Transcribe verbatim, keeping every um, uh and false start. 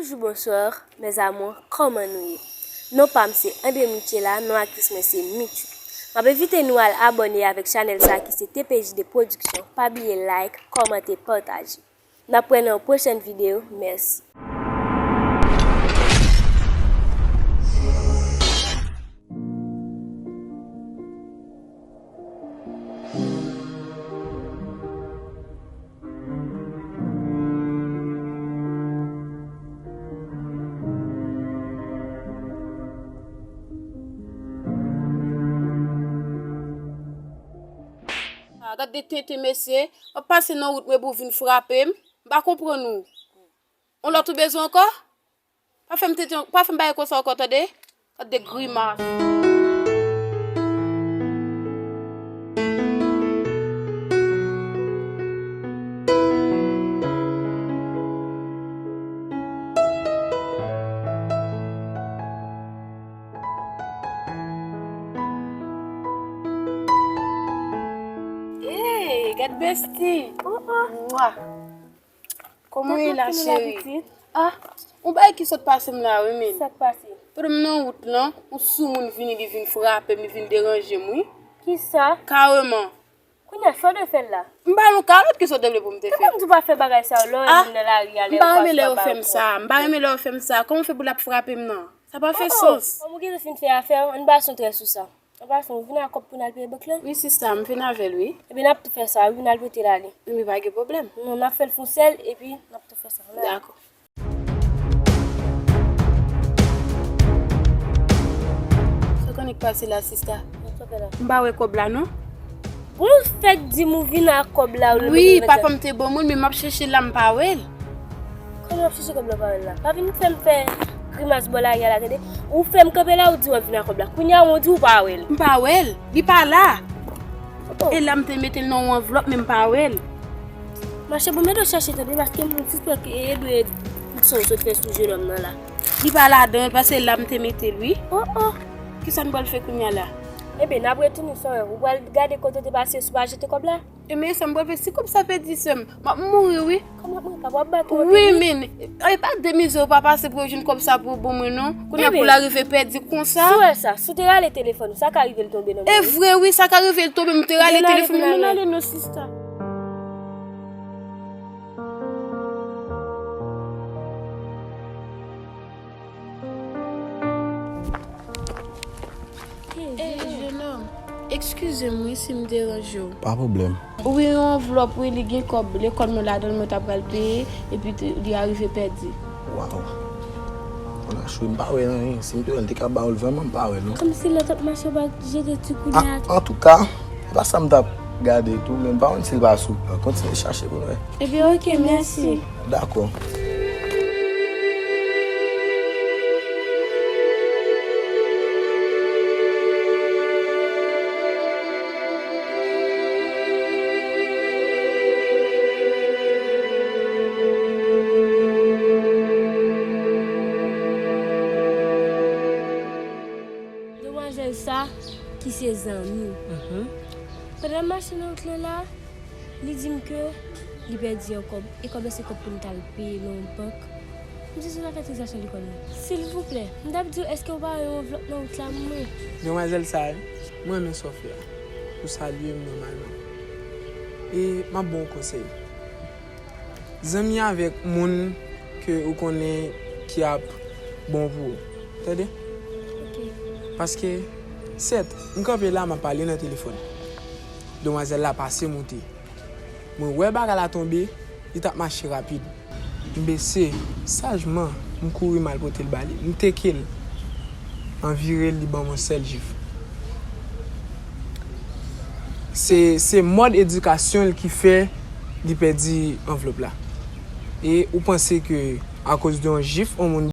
Bonjou, bonswa, mes amours, kòman nou ye? Non pa m se Andre Michela, non aktris mwen se Michou. M ap envite nou al abòne avèk chanèl sa ki se T P J de Production. Pa bliye like, kòmante, pataje. N ap wè nan yon pwochèn videyo. Mèsi. Ah, gad de tenten, mesye. W ap pase nan wout mwen pou w vin frape m. M pa konprann ou. On lòt ou bezwen ankò? Pa fè m tenten, pa fè m bagay konsa ankò, tande? Gad de grimas. Hey, gad bestie. Oh, oh. Mwa. Kòman w ye la, cheri? Ah, yon bagay ki sot pase m la, wi, men. Sa k pase? Pandan m nan wout lan, yon soumoun vini, li vin frape m, li vin deranje m, wi. Kisa? Kareman. Kounye a, sa w dwe fè l la? M ba nou kalòt, kisa w te vle pou m te fè? Kòman m di w pa fè bagay sa yo, lè w wè moun nan lari a, lè yo pa fè bagay ankò. M pa renmen lè yo fè m sa, m pa renmen lè yo fè m sa. Kòman w fè pou l ap frape m nan? Sa pa fè sans. Oh, oh, kòm ou gentan fin fè afè w, ann pase yon trè sou sa. Ann pase, w vin ak kòb pou n al peye bank lan? Wi, sista, m vin avè l, wi. Ebyen, n ap tou fè sa, wi, n al prete l ale. Ebyen, pa gen pwoblèm. Non, n ap fè l fon sèl, epi n ap tou fè sa. Dakò. Sa w konnen k pase la, sista? Sa w fè la? M pa wè kòb la, non. Bon, fèk di m ou vin ak kòb la, ou... Wi, papa m te ban mwen l, men m ap chèche l la, m pa wè l. Kòman w ap chèche kòb la, w pa wè l la? Pa vin fè m fè grimas bò lari a la, tande. Ou fè m kanpe la, ou di w ap vin ak kòb la. Kounye a, ou di w pa wè l. M pa wè l. Li pa la. Oh. E la, m te mete l nan yon anvlòp, men m pa wè l. Machè, bon, mete w chèche, tande, paske m sispèk e dwe sa w sot fè sou jenòm nan la. Li pa ladan, paske la m te mete l, wi. Oh, oh. Kisa n pral fè kounye a la? Ebyen, n ap retounen, sè, ou pral gade kote w te pase, si w pa jete kòb la? E men sa m pral fè, si kòb sa pèdi, sè m, m ap mouri, wi. Kòman w ap mouri? Papa w ap bat ou anpil, wi. Wi, men, e pa de mizè ou pa pase pou yo jwenn kòb sa pou yo ban mwen, non. Kounye a pou l arive pèdi konsa. Si w wè sa, si w te rale telefòn ou, sa ka rive l tonbe nan men w. E vre, wi, sa ka rive l tonbe, m te rale telefòn mwen. Ann ale, non, sista. Hey, jenòm, eskize m wi si m deranje w. Pa pwoblèm. Wi, yon anvlòp, wi, li gen kòb lekòl mwen ladan l, mwen ta pral peye, epi te, li arive pèdi. Waw. Bon, achwe, m pa wè anyen. Si m te wè l, m te ka ba w l vrèman, m pa wè l, non. Kòmsi lè w t ap mache, w pa jete ti koudèy a tou. Antouka, se pa sa m t ap gade tou, men m pa konn si l pa sou plan. Kontinye chache pou n wè. Ebyen, oke, mèsi. Dakò. Demwazèl sa, ki se zanmi m. Mhm. Pandan m mache nan wout lan la, li di m ke li pèdi yon kòb, e kòb la se kòb pou m t al peye nan yon bank. M di se zafè tranzaksyon lekòl mwen. Silvouplè, m t ap di w, èske w pa wè yon anvlòp nan wout la pou mwen? Demwazèl sa, mwen renmen sa w fè a. Ou salye m nòmalman. E m ap ba w yon konsèy. Zanmi avèk moun ke ou konnen ki ap bon pou ou. Tande? Ok. Paske, sèt, m kanpe la, m ap pale nan telefòn. Demwazèl la pase moute. Mwen wè bagay la tonbe, li t ap mache rapid. M bese, sajman, m kouri m al pote l ba li. M teke l. An vire l, li ban m yon sèl jif. Se, se mòd edikasyon l ki fè li pèdi anvlòp la. E ou panse ke akoz de yon jif, yon moun